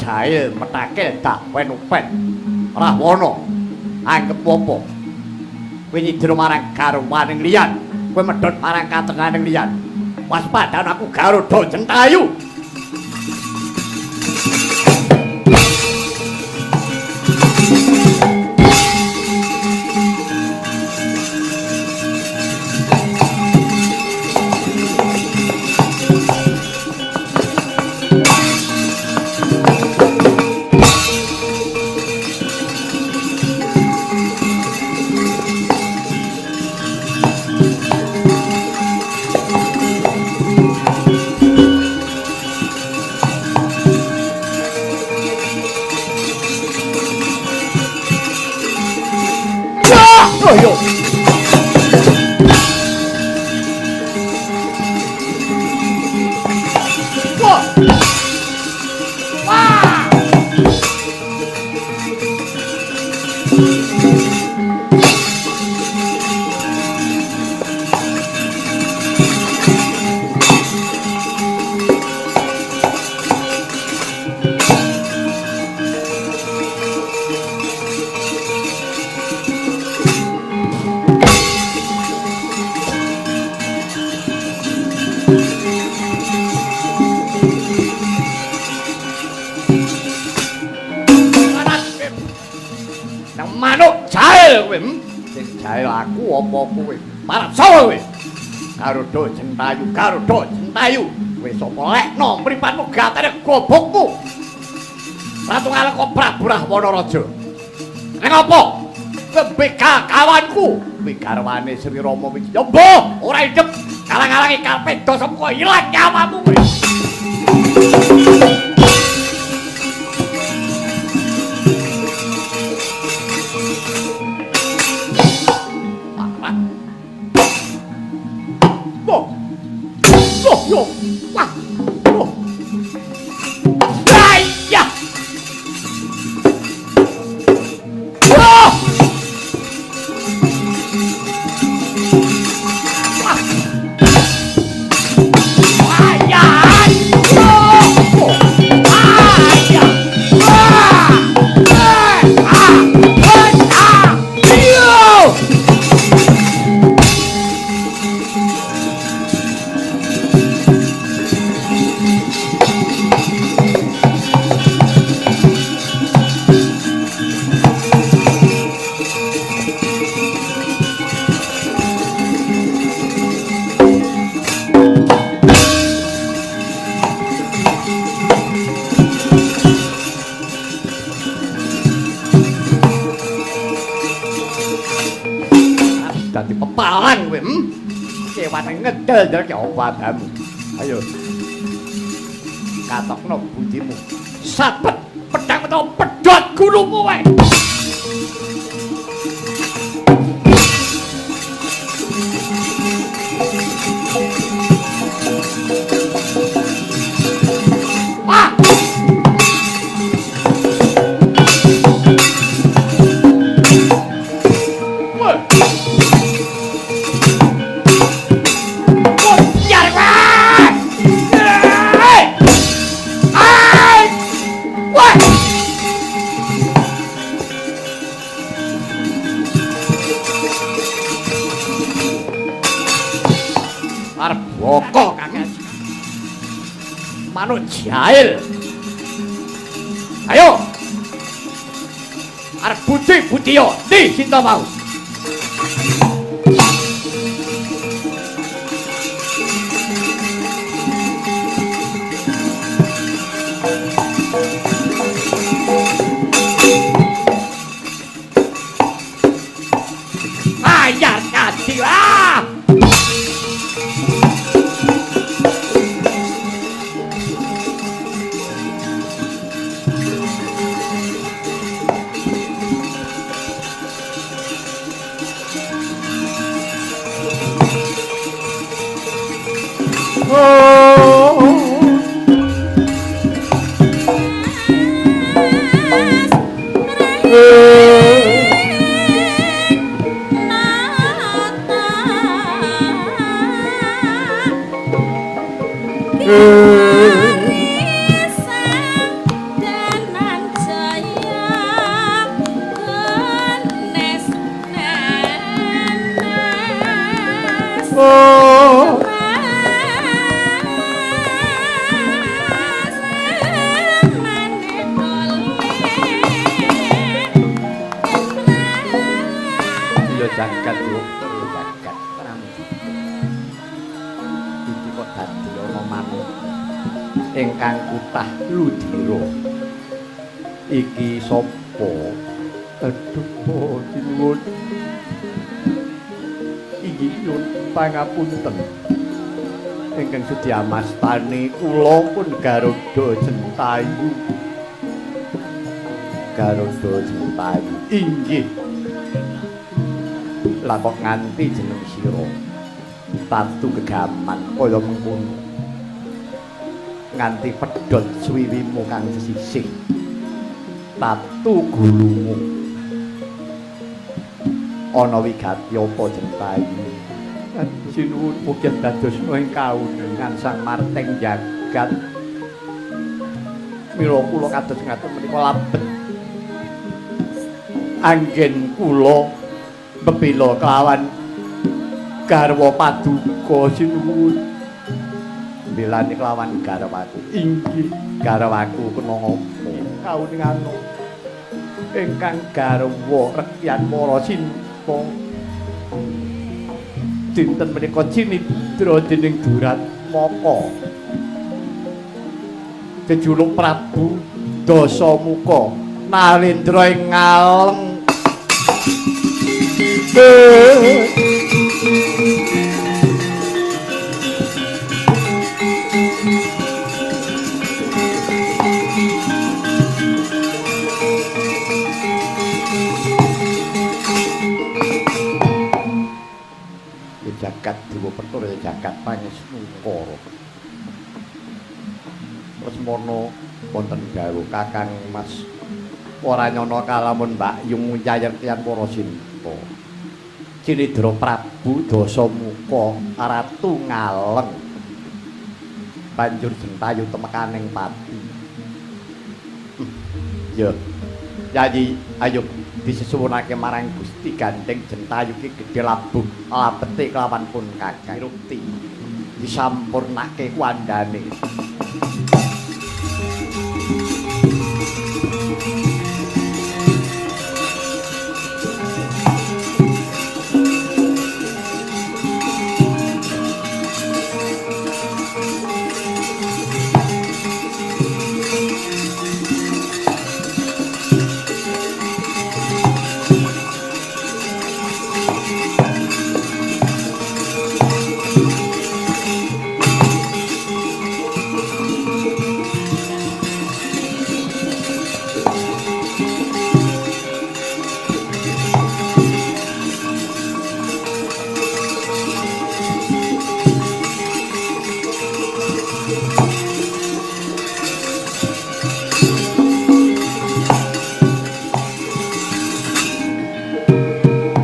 Jahil metakil dak pen upen. Rahwana, anggep apa? Kowe nyidra marang garwaning liyan, kowe medhot marang katrenaning liyan. Waspadane aku Garuda Jentayu. Garuda Jentayu, Garuda Jentayu. Kowe sapa lekno mripatmu gatene gobokmu. Ratu Ngaleka Prabu Rahwana Raja. Neng apa? Kowe kawanku, kowe garwane Sri Rama Wijaya. Mbah, ora idep ngalang-alangi karepe dosamu kok ilang nyawamu kowe. Ngedel ki obadamu. Ayo. Katokno budimu. Sabet pedhang utawa pedhot gulumu wae. Wah. Wah. Boko kakek manuk jahil. Ayo arep budi budiyo ndi sinta mau. Ayar kadi ah. Oh. Ya jagat yo jagat pramudita. Iki kok dadi ana manuk ingkang kutah ludira. Iki sapa? Aduh, sinuwun. Inggih nyuwun pangapunten. Ingkang sudi amastani kula pun Garuda Jentayu. Garuda Jentayu. Inggih. Lah kok nganti jeneng sira tatu gegaman kaya mengkono. Nganti pedhot suwiwimu kang sesisih. Tatu gulumu. Ana wigati apa Jentayu? Sinuwun mugi dadosna ing kauningan Sang Marteng jagat. Mila kula kados ngaten menika labet anggen kula bebela kelawan garwa paduka sinuwun. Belani kelawan garwaku. Inggih, garwaku kena ngapa? Kauningano ingkang garwa rekyan para sinta. Dinten menika cinidra dening Duratmaka. Jejuluk Prabu Dasamuka Nalendra ing ngaleng. Jagat Dewa Petur ya jagat Pangesnukara. Lesmana wonten dawuh Kakang Mas ora nyana kalamun Mbak Yung Yayertian para sinta. Cinidra Prabu Dasamuka Ratu Ngaleng. Banjur Jentayu temekaning pati. Ya. Yayi ayo disesuwunake marang Gusti Gandeng Jentayu ki gedhe labuh labete kelawan pun Kakang Rukti disampurnake kuandane.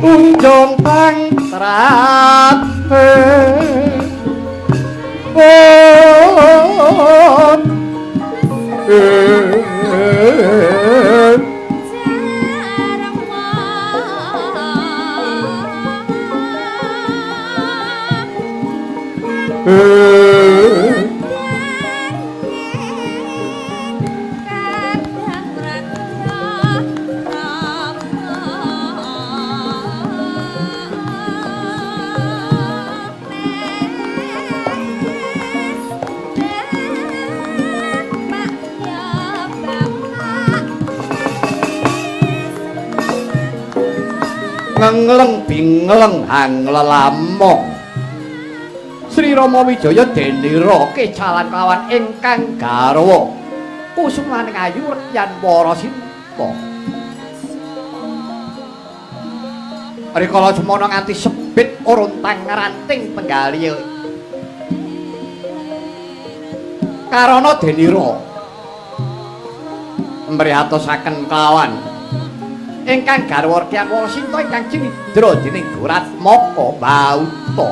Unjung pangtrate pun ngengleng bingleng hang lelamong Sri Rama Wijaya denira kecalan kelawan ingkang garwa kusumaning ayu rekyan para sinta. Rikala semono nganti sebit uruntang ranting penggali karana denira mrihatosaken kelawan ingkang garwa rekyan para sinta ingkang cinidra dening Duratmaka bauta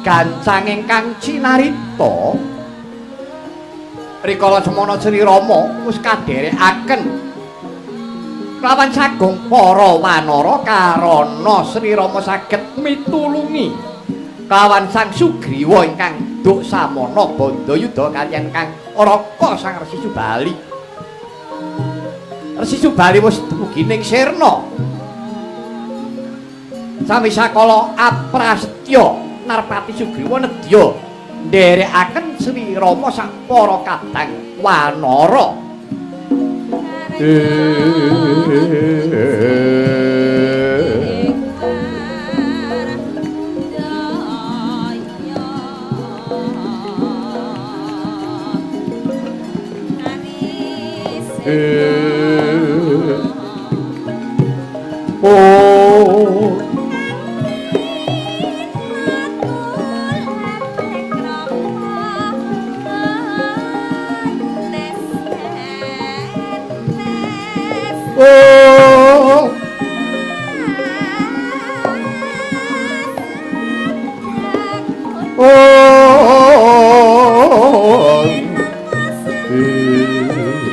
gancang ingkang cinarita. Rikala semono Sri Rama wis kadherekaken kelawan sagung para wanara karana Sri Rama saged mitulungi Kawan Sang Sugriwa ingkang duk samana bandayuda kaliyan Kang Raka Sang Resi Subali. Resi Subali wis dumugi ning sirna. Sami sakala aprastya Narpati Sugriwa nedya nderekaken Sri Rama sak para kadang wanara. Oh. Oh. Oh.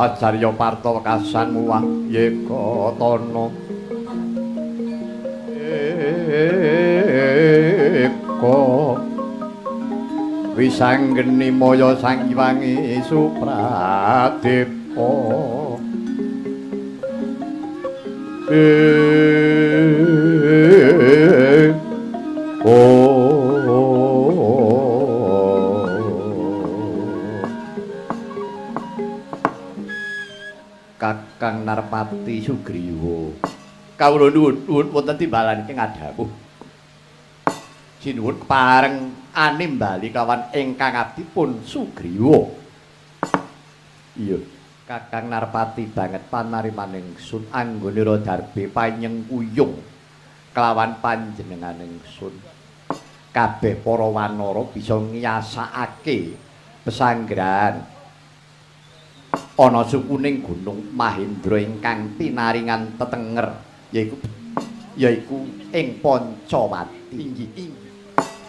Acarya Parta wekasan muwah yekatana eka wisanggeni maya Sang Hyang Supradepa. Kakang Narpati Sugriwa, kawula nuwun wonten timbalan ingkang adhawuh. Sinuwun kepareng animbali kawan ingkang abdipun Sugriwa. Iya, Kakang Narpati banget panariman ingsun anggonira darbe panyengkuyung kelawan panjenengan ingsun. Kabeh para wanara bisa ngiyasakake pesanggrahan ana sukuning Gunung Mahendra ingkang pinaringan tetenger yaiku ing Pancawati. Inggih.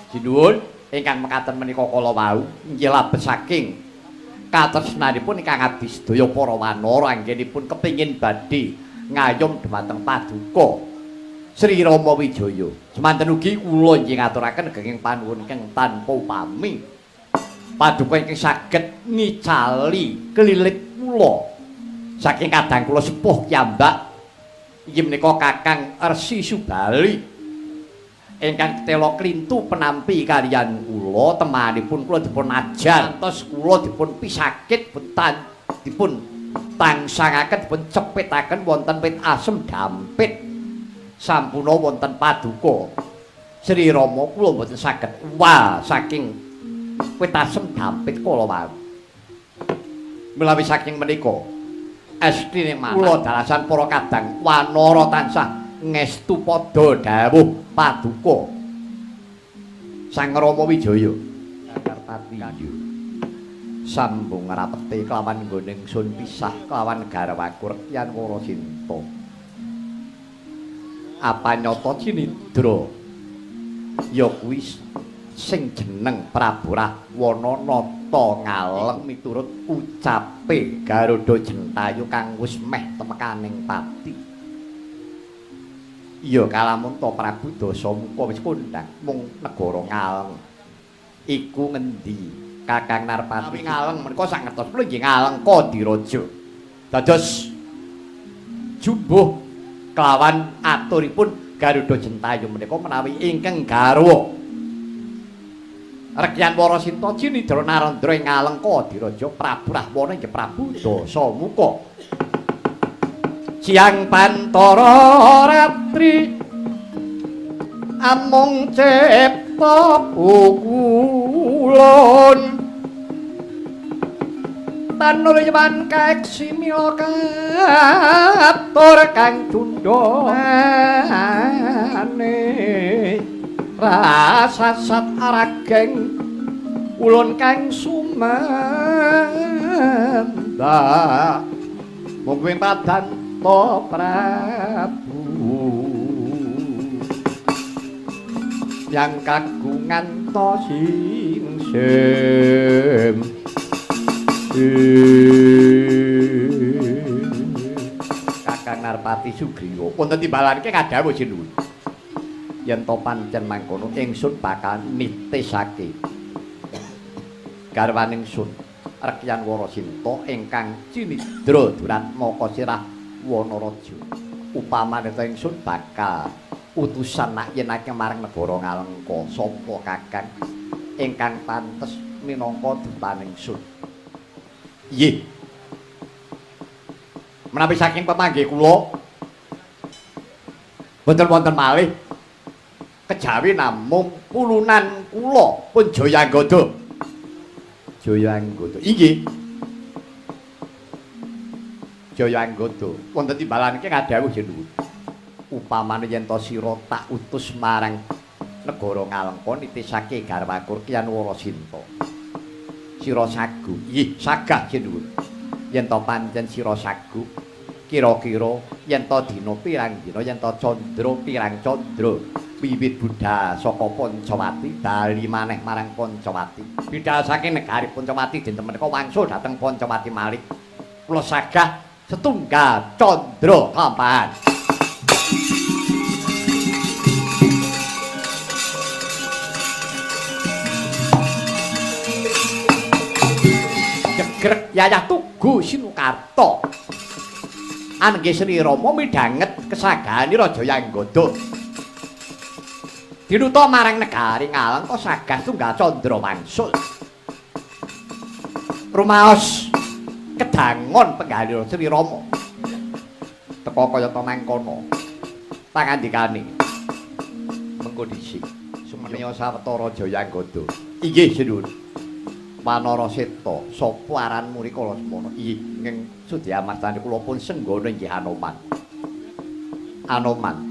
Sinuwun ingkang mekaten menika kala wau inggih labet saking katresnanipun ingkang abdi sedaya para wanara anggenipun kepengin badhe ngayom dhumateng paduka Sri Rama Wijaya. Semanten ugi kula inggih ngaturaken genging panuwun ingkang tanpa upami. Paduka ingkang saged ngicali kelilit kula saking kadang kula sepuh piyambak inggih menika Kakang Resi Subali ingkang tetela klintu penampi kaliyan kula temanipun kula dipun ajar ngantos kula dipun pisakit betan dipun tangsangaken dipun cepitaken wonten wit asem dampit sampuna wonten paduka Sri Rama kula mboten saged uwal saking wit asem dampit kala wau. Melawi saking menika estine kula dalasan para kadang wanara tansah ngestu padha dawuh paduka Sang Rama Wijaya. Karpati sambung rapete kelawan nggone ingsun pisah kelawan garwaku Rekyan Warasinta. Apa nyata cinidra ya kuwi sing jeneng Prabu Rahwana nata ngaleng miturut ucape Garuda Jentayu kang wis meh temekaning pati. Iya kalamun ta Prabu Dasamuka wis kondhang mung negara Ngaleng. Iku ngendi Kakang Narpati? Ngaleng menika sak ngertos kula nggih Ngalengka Diraja. Dados jumbuh kelawan aturipun Garuda Jentayu menika menawi ingkang garwa Rekyan Warasinta Cinidra Narendra ing Ngalengka Diraja Prabu Rahwana inggih Prabu Dasamuka. Siang pantara ratri amung cipta pukulun tanuryan kaeksi mila katur kang cundhane rasasat arageng ulun kang sumanda mung padanta Prabu yang kagungan to singsem. Kakang Narpati Sugriwa wonten timbalan iki kadhawuh sinuwun yen to pancen mangkono ingsun bakal nitisake garwaning sun Rekyan Warasinta ingkang cinidra duratmaka sirah Wanaraja. Upamane ta ingsun bakal utusan nak yen akeh marang negara Ngalengka sapa kakang ingkang pantes minangka dutaning sun. Nggih. Menawi saking pemanggih kula mboten wonten malih kejawi namung pulunan kula pun Jayanggoda. Jayanggoda. Inggih. Jayanggoda wonten timbalan iki ngadhawuh sinuwun. Upamane yen ta sira tak utus marang negara Ngalengka nitisake garwaku Rekyan Warasinta. Sira sagu. Nggih, sagah sinuwun. Yen ta pancen sira sagu, kira-kira yen ta dina pirang dina, yen ta candra pirang candra, wiwit budhal saka Pancawati bali maneh marang Pancawati. Budhal saking negari Pancawati dinten menika wangsul dhateng Pancawati malih. Kula sagah setunggal candra kelampahan. Jegrek yayah tugu Sinukarta. Anggih Sri Rama midhanget kesagahane Raja Yanggoda. Dinuta marang negari Ngalengka sagah tunggal candra wangsul. Rumaos kedangon penggalih Sri Rama. Teka kaya ta mangkono. Pangandikane mengko dhisik sumeneya sawetara Jayanggoda. Inggih sinuwun. Wanara Seta, sapa aranmu rikala semono? Inggih, ing sudya mastani kula pun senggana inggih Anoman. Anoman.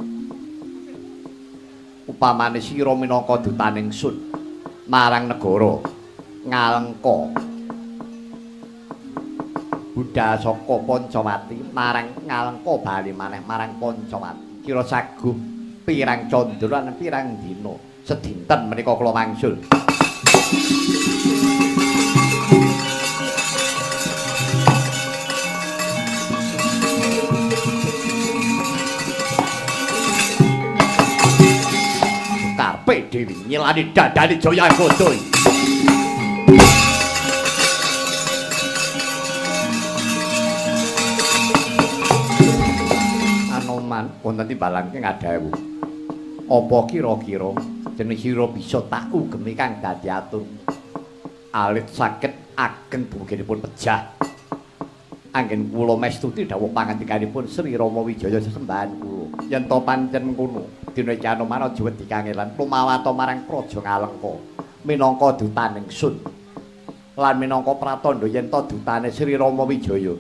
Upamane sira minangka dutaning sun marang negara Ngalengka. Budhal saka Pancawati marang Ngalengka bali maneh marang Pancawati. Kira saguh pirang candra lan pirang dina. Sedinten menika kula wangsul. Karepe dhewe nyilani dandane Jayanggoda. Anoman wonten timbalan ngadhawuh. Apa kira-kira jeneng sira bisa tak ugemi kang dadi atur? Alit saged ageng buginipun pejah. Anggen kula mestuti dawuh pangandikanipun Sri Rama Wijaya sesembahan kula. Yen to pancen ngono, dina iki Anoman aja wedi kangelan lumawata marang Praja Ngalengka minangka dutaning sun. Lan minangka pratandha yen to dutane Sri Rama Wijaya.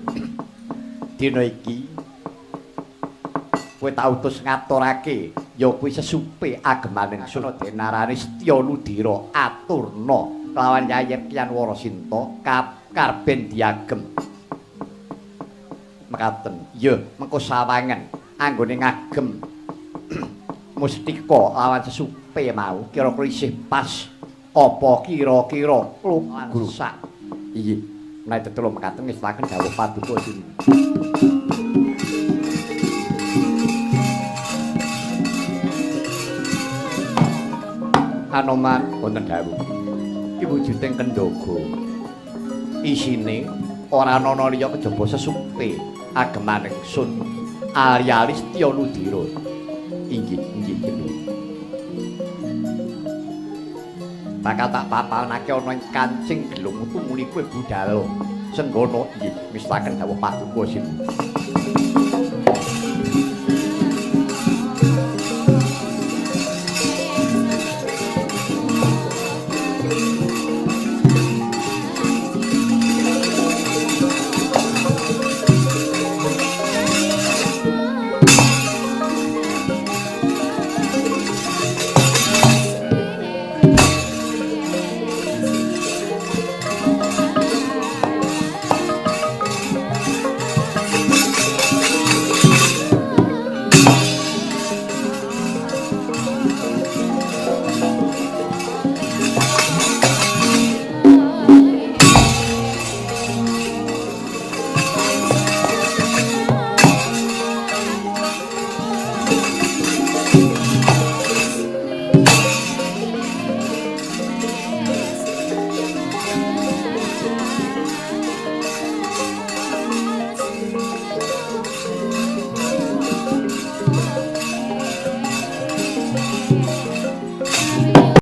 Dina iki kowe tak utus ngaturake ya kuwi sesupe agemaning sun denarane Setya Ludira aturna kelawan Yayet Kyan Warasinta karben diagem. Mekaten ya mengko sawangen anggone ngagem mustika lawan sesupe mau kira-kira isih pas apa kira-kira rusak. Iya menawi tetulung mekaten ngestaken dawuh paduka sini. Anoman wonten dawuh iki wujuding kendhaga isine ora ana liya kejaba sesupe agemaning sun ali-ali Setya Ludira. Inggih inggih inggih. Bakal tak papanake ana ing kancing gelung tumuli kowe budhal senggono. Inggih mistaken dawuh paduka sin.